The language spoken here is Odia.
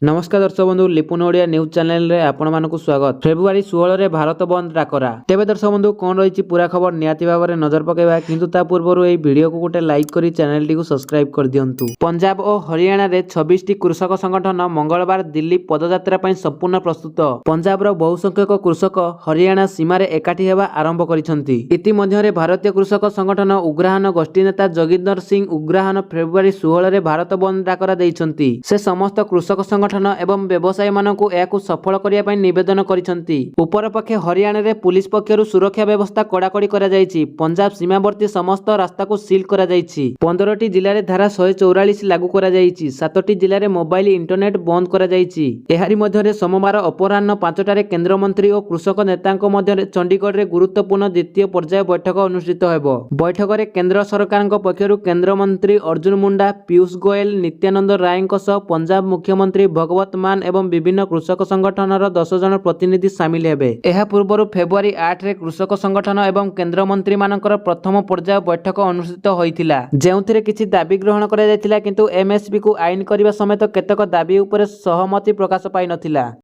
ନମସ୍କାର ଦର୍ଶକ ବନ୍ଧୁ, ଲିପୁନ ଓଡ଼ିଆ ନ୍ୟୁଜ୍ ଚ୍ୟାନେଲରେ ଆପଣମାନଙ୍କୁ ସ୍ୱାଗତ। ଫେବୃଆରୀ 16ରେ ଭାରତ ବନ୍ଦ ଡାକରା। ତେବେ ଦର୍ଶକ ବନ୍ଧୁ, କ'ଣ ରହିଛି ପୁରା ଖବର, ନିହାତି ଭାବରେ ନଜର ପକାଇବା। କିନ୍ତୁ ତା ପୂର୍ବରୁ ଏହି ଭିଡ଼ିଓକୁ ଗୋଟେ ଲାଇକ୍ କରି ଚ୍ୟାନେଲଟିକୁ ସବସ୍କ୍ରାଇବ୍ କରିଦିଅନ୍ତୁ। ପଞ୍ଜାବ ଓ ହରିୟାଣାରେ 26ଟି କୃଷକ ସଂଗଠନ ମଙ୍ଗଳବାର ଦିଲ୍ଲୀ ପଦଯାତ୍ରା ପାଇଁ ସମ୍ପୂର୍ଣ୍ଣ ପ୍ରସ୍ତୁତ। ପଞ୍ଜାବର ବହୁ ସଂଖ୍ୟକ କୃଷକ ହରିୟାଣା ସୀମାରେ ଏକାଠି ହେବା ଆରମ୍ଭ କରିଛନ୍ତି। ଇତିମଧ୍ୟରେ ଭାରତୀୟ କୃଷକ ସଂଗଠନ ଉଗ୍ରାହନ ଗୋଷ୍ଠୀ ନେତା ଯୋଗିନ୍ଦର ସିଂ ଉଗ୍ରାହନ ଫେବୃଆରୀ 16ରେ ଭାରତ ବନ୍ଦ ଡାକରା ଦେଇଛନ୍ତି। ସେ ସମସ୍ତ କୃଷକ ସଂଗଠନ ଏବଂ ବ୍ୟବସାୟୀମାନଙ୍କୁ ଏହାକୁ ସଫଳ କରିବା ପାଇଁ ନିବେଦନ କରିଛନ୍ତି। ଅପରପକ୍ଷେ ହରିୟାଣାରେ ପୁଲିସ ପକ୍ଷରୁ ସୁରକ୍ଷା ବ୍ୟବସ୍ଥା କଡ଼ାକଡ଼ି କରାଯାଇଛି। ପଞ୍ଜାବ ସୀମାବର୍ତ୍ତୀ ସମସ୍ତ ରାସ୍ତାକୁ ସିଲ୍ କରାଯାଇଛି। 15ଟି ଜିଲ୍ଲାରେ ଧାରା 144 ଲାଗୁ କରାଯାଇଛି। ସାତଟି ଜିଲ୍ଲାରେ ମୋବାଇଲ ଇଣ୍ଟରନେଟ୍ ବନ୍ଦ କରାଯାଇଛି। ଏହାରି ମଧ୍ୟରେ ସୋମବାର ଅପରାହ୍ନ 5ଟାରେ କେନ୍ଦ୍ରମନ୍ତ୍ରୀ ଓ କୃଷକ ନେତାଙ୍କ ମଧ୍ୟରେ ଚଣ୍ଡିଗଡ଼ରେ ଗୁରୁତ୍ୱପୂର୍ଣ୍ଣ ଦ୍ୱିତୀୟ ପର୍ଯ୍ୟାୟ ବୈଠକ ଅନୁଷ୍ଠିତ ହେବ। ବୈଠକରେ କେନ୍ଦ୍ର ସରକାରଙ୍କ ପକ୍ଷରୁ କେନ୍ଦ୍ରମନ୍ତ୍ରୀ ଅର୍ଜୁନ ମୁଣ୍ଡା, ପୀୟୁଷ ଗୋଏଲ, ନିତ୍ୟାନନ୍ଦ ରାୟଙ୍କ ସହ ପଞ୍ଜାବ ମୁଖ୍ୟମନ୍ତ୍ରୀ ଭଗବନ୍ତ ମାନ ଏବଂ ବିଭିନ୍ନ କୃଷକ ସଂଗଠନର 10 ଜଣ ପ୍ରତିନିଧି ସାମିଲ ହେବେ। ଏହା ପୂର୍ବରୁ ଫେବୃଆରୀ 8ରେ କୃଷକ ସଂଗଠନ ଏବଂ କେନ୍ଦ୍ରମନ୍ତ୍ରୀମାନଙ୍କର ପ୍ରଥମ ପର୍ଯ୍ୟାୟ ବୈଠକ ଅନୁଷ୍ଠିତ ହୋଇଥିଲା, ଯେଉଁଥିରେ କିଛି ଦାବି ଗ୍ରହଣ କରାଯାଇଥିଲା, କିନ୍ତୁ ଏମଏସପିକୁ ଆଇନ କରିବା ସମେତ କେତେକ ଦାବି ଉପରେ ସହମତି ପ୍ରକାଶ ପାଇନଥିଲା।